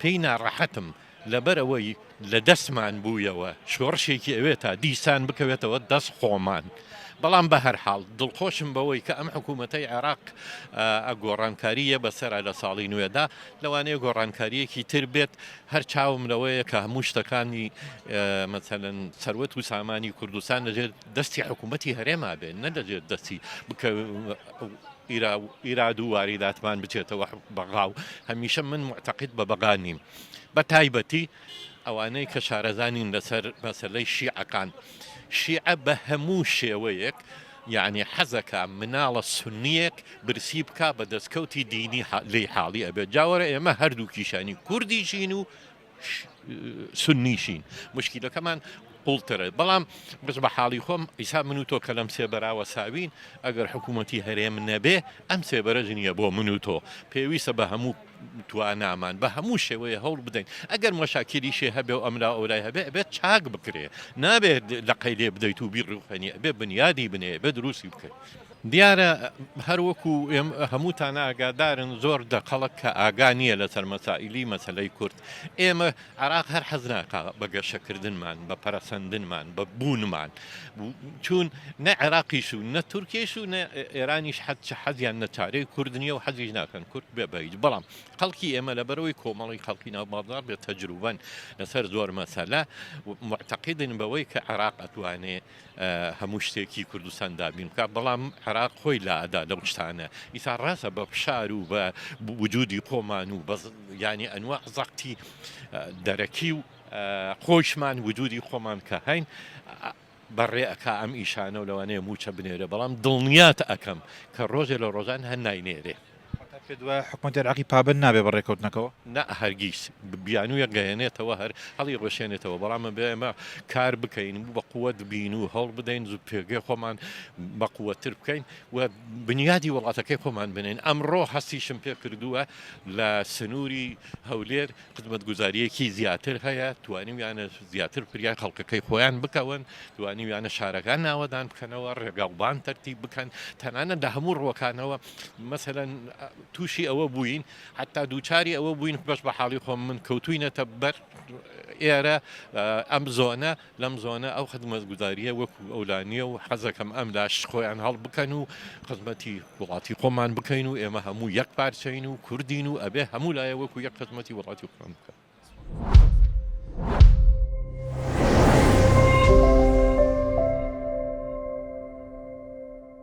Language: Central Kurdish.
پێی ناڕەحەتم لەبەر ئەوەی لە دەستمان بوویەوە شۆڕشێکی ئەوێ تا دیسان بکەوێتەوە دەست خۆمان. بەڵام بە هەر حاڵ دڵخۆشم بەوەی کە ئەم حکوومەتەی عێراق گۆڕانکارییە بەسەرا لە ساڵی نوێدا لەوانەیە گۆڕانکارییەکی تر بێت هەر چاوم لەوەیە کە هەموو شتەکانی مەسەلەن سەروەت و سامانی کوردستان لەژێر دەستی حکوومەتی هەرێما بێ نە لەژێر دەستی بکە ئیراد و واریداتمان بچێتەوە بەغا و هەمیشە من معتەقید بە بەغا نیم بە تایبەتی ئەوانەی کە شارەزا نین لەسەر مەسەلەی شیعەکان شیعە بە هەموو شێوەیەک یعنی حەزەکە مناڵە سنیەک برسی بکا بە دەستکەوتی دینی لێی حاڵی ئەبێت جاوەرە ئێمە هەردووکیشانی کوردیشین و سنیشین مشکیلەکەمان قوڵترە بەڵام بەس بە حاڵی خۆم ئیسا من و تۆ کە لەم سێبەراوە ساوین ئەگەر حکوومەتی هەرێم نەبێ ئەم سێبەرەش نییە بۆ من و تۆ پێویستە بە هەموو توانامان بە هەموو شێوەیە هەوڵ بدەین ئەگەر مەشاکیلیشێ هەبێ و ئەملا ئەولای هەبێ ئەبێت چاک بکرێ نابێت لەقەی لێ بدەیت و بیڕوخێنی ئەبێ بنیادی بنێ ئەبێ دروستی بکەیت. دیارە هەر وەکو هەمووتان ئاگادارن زۆر دە خەڵک کە ئاگا نییە لەسەر مەسائیلی مەسەلەی کورد ئێمە عێراق هەر حەز ناکا بە گەشەکردنمان بە پەرەسەندنمان بە بوونمان چوون نە عێراقیش و نە تورکیش و نە ئێرانیش حەز حەزیان نە چارەی کورد نییە و حەزیش ناکەن کورد بێ بە هیچ بەڵام خەڵکی ئێمە لەبەرەوەی کۆمەڵی خەڵکی ناو بازاڕ بێ تەجروبەن لەسەر زۆر مەسەلە معتەقیدن بەوەی کە عێراق ئەتوانێ هەموو شتێکی کوردستان دابین بکات بەڵام عێراق خۆی لائەدا لەو شتانە ئیسا ڕاستە بە فشار و بە وجودی خۆمان و بە یانی ئەنواع زەختی دەرەکی و خۆشمان وجودی خۆمان کە هەین بەڕێ ئەکا ئەم ئیشانە و لەوانەیە موچە بنێرێ بەڵام دڵنیات ئەکەم کە ڕۆژێ لە ڕۆژان هەر ناینێرێ. واتە پێت وایە حکومەتی عێراقی پابەند نابێ بە ڕێکەوتنەکەوە؟ نا هەرگیز، بیانوویەک گەیەنێتەوە هەر هەڵی ڕشێنێتەوە، بەڵام ئەبێ ئێمە کار بکەین و بە قوت بین و هەوڵ بدەین زوو پێگەی خۆمان بە قوتتر بکەین و بنیادی وڵاتەکەی خۆمان بنێین. ئەمڕۆ هەستیشم پێ کردووە لە سنووری هەولێر خزمەتگوزارییەکی زیاتر هەیە، توانیویانە زیاتر فریای خەڵکەکەی خۆیان بکەون، توانیویانە شارەکان ئاوەدان بکەنەوە، ڕێگاوبان تەرتیب بکەن، تەنانەت لە هەموو ڕووەکانەوە مەسەلەن تووشی ئەوە بووین، حەتا دووچاری ئەوە بووین، بەش بە حاڵی خۆم من کەوتووینەتە بەر ئێرە ئەم زۆنە، لەم زۆنە ئەو خزمەتگوزارییە وەکو ئەولا نییە و حەزەکەم ئەملاش خۆیان هەڵبکەن و خزمەتی وڵاتی خۆمان بکەین و ئێمە هەموو یەک پارچەین و کوردین و ئەبێ هەموو لایە وەکو یەک خزمەتی وڵاتی خۆمان بکەن.